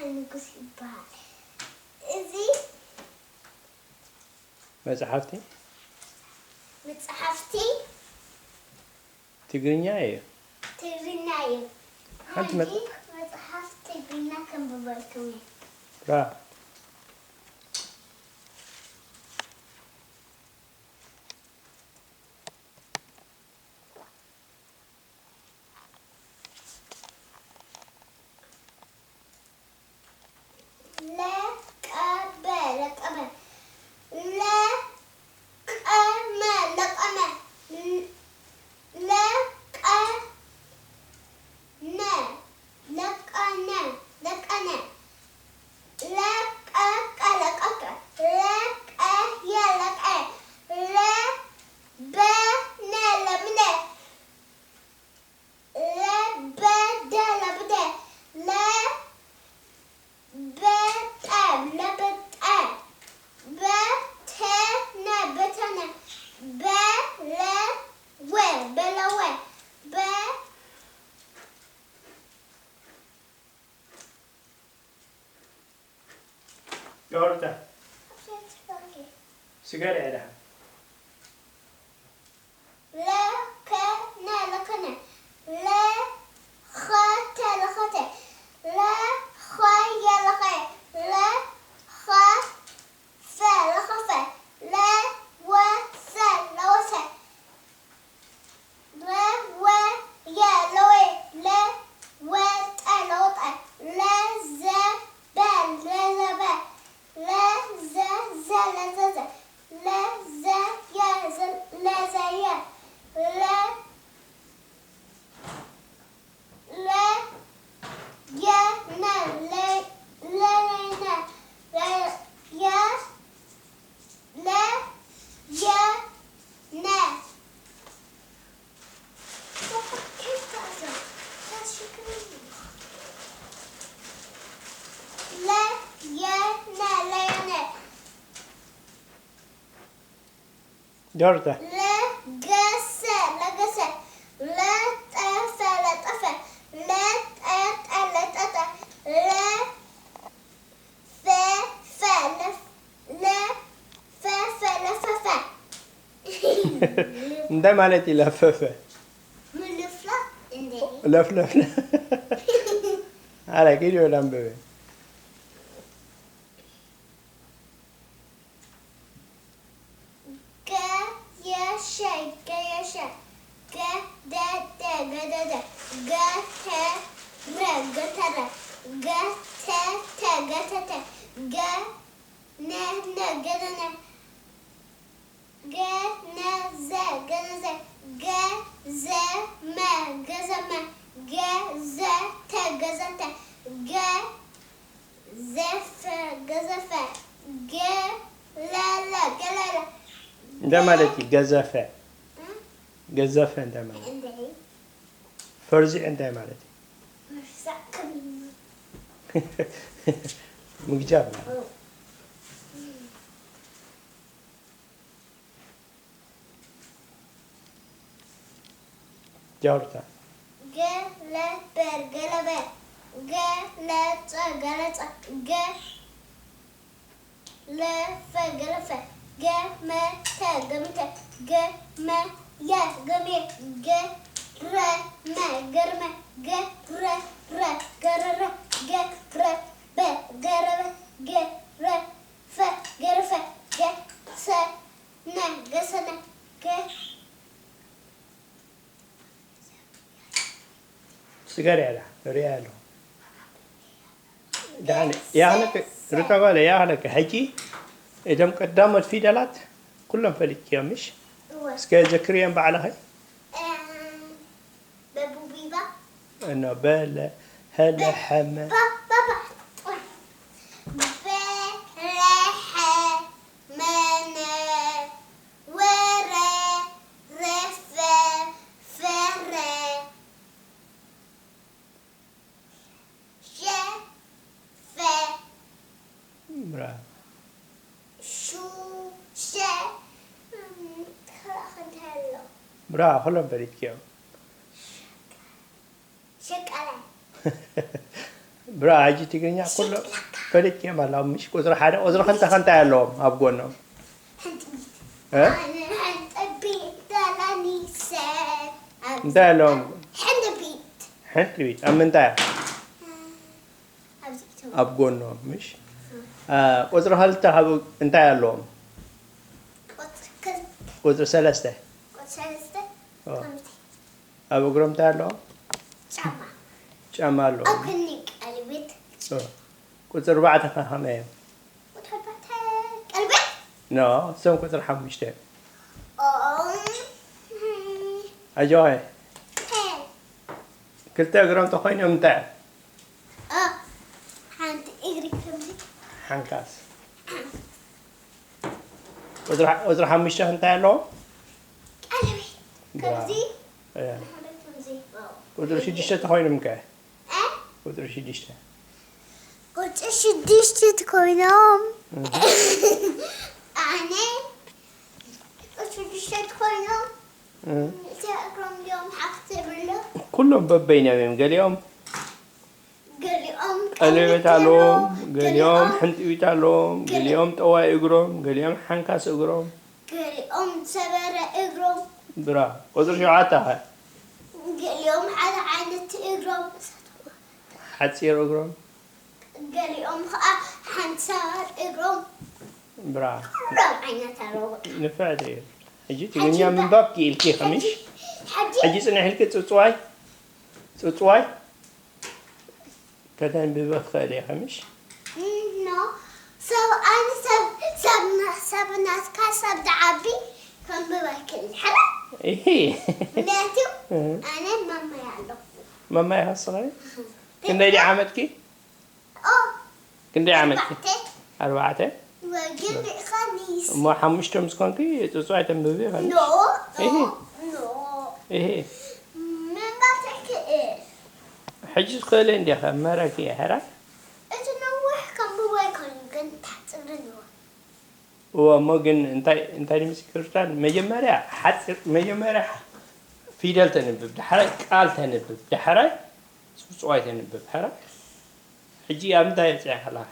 ንጉስ ይበሃል። እዚ መጽሓፍቲ መጽሓፍቲ ትግርኛ እዩ። ትግርኛ እዩ። ሓንቲ ሓንቲ መጽ- መጽሓፍ ትግርኛ ከንብበልኩም እየ። ብራ ለቀበ ለቀመ ለቀመ ለቀመ ለቀነ ለቀነ ለቀነ ለቀቀ ለቀቀ ለቀየ ለቀየ ለበነ ለምነ ለበደ ለብደ ለበጠ ለበጠ በተነ በተነ በለወ በለወ በ ጆርዳ ስገር ዕዳ ለከነ ለከነ ለኸተ ለኸተ ለኸየ ለኸየ ለኸፈ ለኸፈ ለወሰ ለወሰ ለወየ ለወየ ለወጠ ለወጠ ለዘበ ለዘበ ለዘዘ ለዘዘ ለዘየ ለዘየ ለ ለየነ ለለየነ ለየ ለየነ ለየነ ለየነ ጆርዳ ለገሰ ለገሰ ለጠፈ ለጠፈ ለጠጠ ለጠጠ ለፈፈ ለፈፈ ለፈፈ እንታይ ማለት እዩ ለፈፈ? ምልፍላ እንደ ለፍለፍ ኣላ ኪድ ወደ ኣንብበ ገየሸ ገየሸ ገደደ ገደደ ገተረ ገተረ ገተተ ገተተ ገነነ ገነነ ገነዘ ገነዘ ገዘመ ገዘመ ገዘተ ገዘተ ገ ዘፈ ገዘፈ ገለለ ገለለ እንታይ ማለት እዩ? ገዘፈ ገዘፈ እንታይ ማለት እዩ? እንደ ፈርዚዕ እንታይ ማለት እዩ? መርሳዕ ከሚኑ ምግጃብ ማለት ጃውርታ ገለበር ገለበ ገለጸ ገለጸ ገ ለፈ ገለፈ ገመተ ገምተ ገመየ ገምየ ገረመ ገርመ ገረረ ገረረ ገረበ ገረበ ገረፈ ገረፈ ገሰነ ገሰነ ገ ስገር ያላ ሪያ ያለሁ ዳን ያህለከ ርታ ጓለ ያህለከ ሕጂ እቶም ቀዳሞት ፊደላት ኩሎም ፈሊጥክዮም ምሽ? እስከ ዘክርዮም ባዕልኸ በቡቢባ እኖ በለ ሀለ ሐመ ባባባ በለሐ መነ ወረ ረፈ ፈረ ሸፈ ብራ ሹሸ ካልእ እንታይ ኣሎ ብራ ኩሎም ፈሊጥክዮም ሸቃላይ ብራ፣ ሕጂ ትግርኛ ኩሎ ፈሊጥክዮም ኣለኹም፣ ምሽ? ቁጽሪ ሓደ፣ ቁጽሪ ክልተ ከ እንታይ ኣለዎም ኣብ ጎኖም? ሓንቲ ሚት እ? ኣነ ሓንጠቢ ደላኒሰ እንታይ ኣለዎም? ሓንጠቢት ሕንጥቢት ኣብ ምንታይ? ኣብዚ ኢቶም ኣብ ጎኖም፣ ምሽ? አ፣ ቁጽሪ ክልተ ካብ እንታይ ኣለዎም? ቁጽሪ ክልተ ቁጽሪ ሰለስተ ቁጽሪ ሰለስተ ኦ። ከምዚ ኣብ እግሮም እንታይ ኣለዎም? ጫማ ጫማ ኣለዎም። ኣብ ክንዲ ቀለቤት ኦ። ቁጽሪ ኣርባዕተ ከ ከመይ እዮም? ቁጥሪ ኣርባዕተ ቀለቤት ኖ፣ እሶም ቁጽሪ ሓሙሽተ እዮም። ኦም ኣጆኸ ሄ ክልተ እግሮም ተኾይኖም እንታይ እዮም? ኦ ሓንቲ እግሪ ከምዚ ሓንካስ። ቁጽሪ ሓ-፣ ቁጽሪ ሓሙሽተ እንታይ ኣለዎም? ቀለቤት ብራ- ከምዚ እ። ሓደ ከምዚ ኦ ቁጽሪ ሽዱሽተ ተኾይኖም ከ? እ ቁጽሪ ሽዱሽተ ቁጽሪ ሽዱሽተ ትኮይኖም እህ። ኣነ ቁጽሪ ሽዱሽተ ትኮይኖም እህ። እቲ እግሮም ዲኦም ሓፍ ትብሉ ኩሎም በበይኖም እዮም። ገሊኦም ገሊኦም ቀለቤት ኣለዎም፣ ገሊኦም ገሊኦም ሕንጥቢት ኣለዎም፣ ገሊኦም ጠዋይ እግሮም፣ ገሊኦም ሓንካስ እግሮም። ገሊኦም ሰበረ እግሮም ብራ ቁጽሪ ሸውዓተ ኸ? ገሊኦም ሓደ ዓይነት እግሮም ሓጺር እግሮም። ገሊኦም ከዓ ሓንቲ ሰበር እግሮም ብራ ኩሎም ዓይነት ኣለዉ ንፍዕቲ እዩ። ሕጂ ትግርኛ ምንባብ ክኢልኪ ከምሽ? ሕጂ ሕጂ ጽንሕ ኢልኪ ጽጽዋይ ጽጽዋይ ከተንብቢ ትኽእል ኢኺ ምሽ? ኖ ሰብ ኣነ ሰብ ሰብ ና- ሰብ ናትካ ሰብ ዝዓቢ ከንብበልክል ሕራ ኢሂ። ምክንያቱ እህ። ኣነ ማማይ ኣለኹ መማይ ኸስኸ? ክንደይ ዲ ዓመትኪ? ኦ ክንደይ ዓመትኪ? ኣርባዕተ ኣርባዕተ? ወግን ሪእኻ ኒስ እሞ ሓሙሽተ ምስ ኮንኪ ጽጽዋይ ተንብቢ ኢኺ ምሽ? ኖ ኢሂ። ኖ ኢሂ። ምንባብ ትክእል ሕጂ ትኽእሊ እንዲኻ መረኪ እየ ሕራ? እቲ ነዊሕ ከንብቦ ኣይኮኑን ግን ታሕፅርንዎ እዎ እሞ ግን እንታይ እንታይ ድምፂ ክርዳን መጀመርያ ሓፂር መጀመርያ ፊደል ተንብብ ዳሕራይ ቃል ተንብብ ዳሕራይ ፅውፅዋይ ተንብብ ሕራ ሕጂ ኣብ እንታይ በፂሐ ከለኻ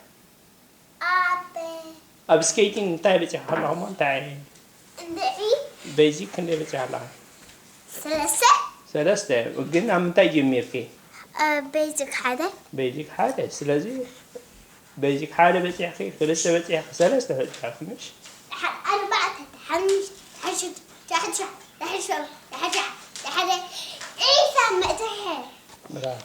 ኣብ ኣብ ስኬቲንግ እንታይ በፂሐ ከለኹ እሞ እንታይ እንድዒ ቤዚክ ክንደይ በፂሐ ኣለኻ ሰለስተ ሰለስተ ግን ኣብ ምንታይ ጀሚርኪ ቤዚክ ሓደ ቤዚክ ሓደ ስለዚ ቤዚክ ሓደ በፂሕኺ ክልተ በፂሕኺ ሰለስተ በፂሕኺ ምሽ ድሓር ኣርባዕተ ድሓር ሓሙሽተ ድሓር ሽዱሽተ ድሓር ትሽዓተ ድሓር ሸውዓተ ድሓር ትሽዓተ ድሓር ሓደ ዒስራ መእተሐ ብራቮ